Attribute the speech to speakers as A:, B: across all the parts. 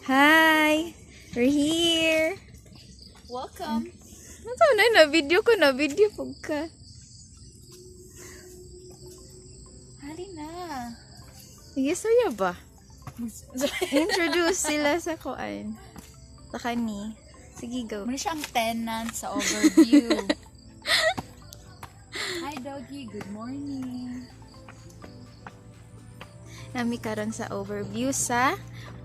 A: Hi! We're here!
B: Welcome.
A: Ano na na video ko na video pug ka.
B: Halina.
A: Sige, sorry ba? Introduce sila sa kuan. Sa kani. Sige, go.
B: Muna siya ang tenant sa overview. Hi, doggy. Good morning.
A: Nami karon sa overview sa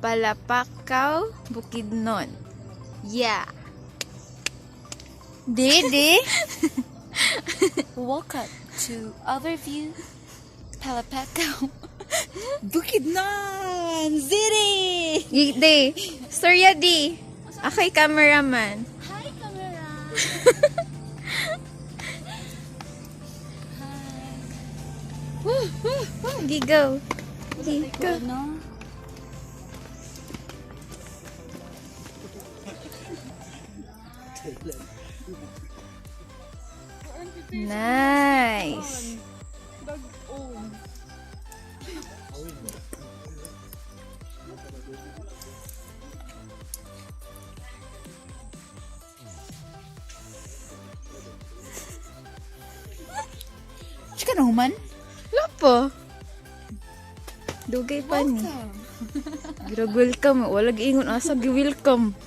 A: Palapakaw, Bukidnon. Yeah.
B: Di, di. Welcome to Overview Palapakaw Bukidnon City!
A: Di. Storya di. Ako'y cameraman.
B: Hi, camera! Hi.
A: Sige, go. Sige, go.
B: Ano?
A: Nice.
B: Chika na human?
A: Wala po. Dugay pa ni. Girag welcome. Wala giingon asa gi-welcome.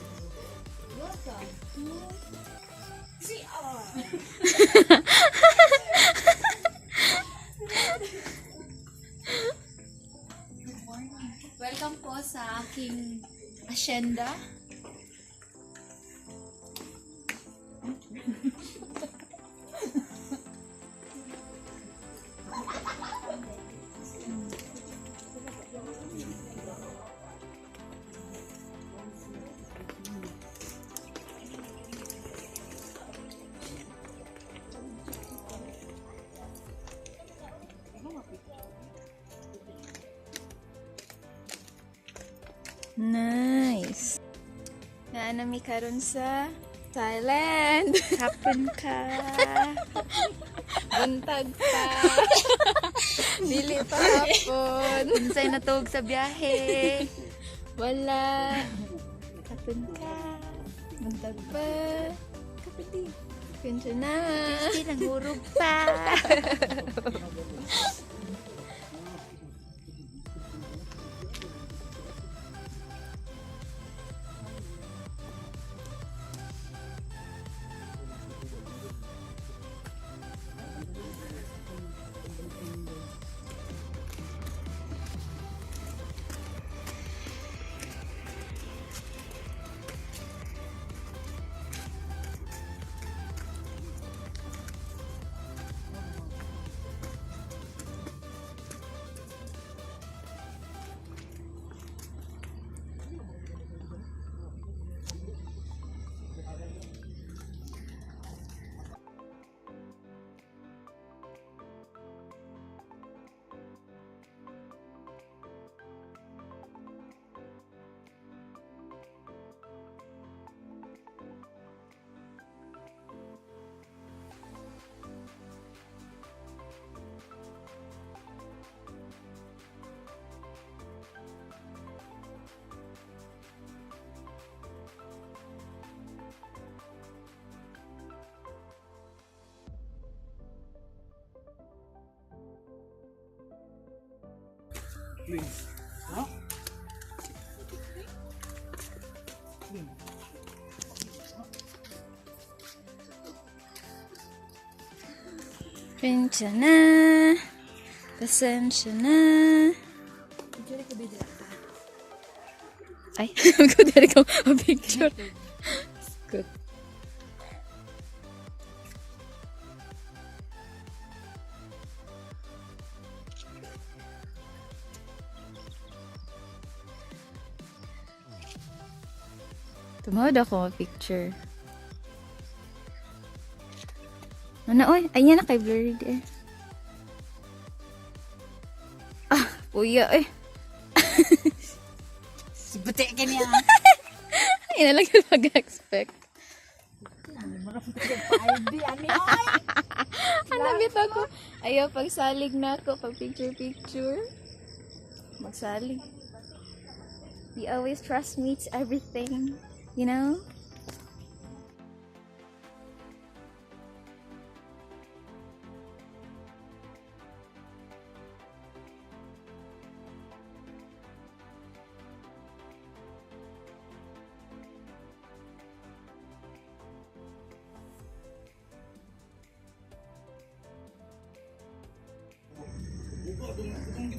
B: Good morning. Welcome po sa aking asyenda.
A: Nice. Naanami karon sa Thailand.
B: Hapon ka.
A: Buntag pa. Dili pa hapon.
B: Unsay natog sa biyahe.
A: Wala.
B: Hapon ka.
A: Buntag pa. Kape di. Kwento na.
B: Christy, nangurog pa.
A: Pasensya na. Pasensya na. Ay, ko dali ko picture. Good. Tumawad ako picture. Ano, oy? Ay, yan na kay blurry di eh. Ah, puya eh.
B: Buti ka niya.
A: Ay, na lang yung mag-expect. Ano, bitaw ko? Ayaw, pagsalig na ako. Pag picture-picture. Magsalig. You always trust me to everything, you know?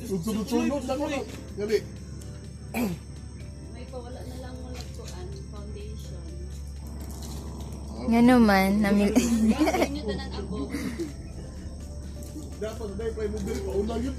C: Sunod-sunod na ko. Gali.
B: May pawala na lang mo nagkuan, foundation.
A: Nga naman, namil.
B: Inyo tanan ako.
C: Dapat na dahil mo diri pauna yun.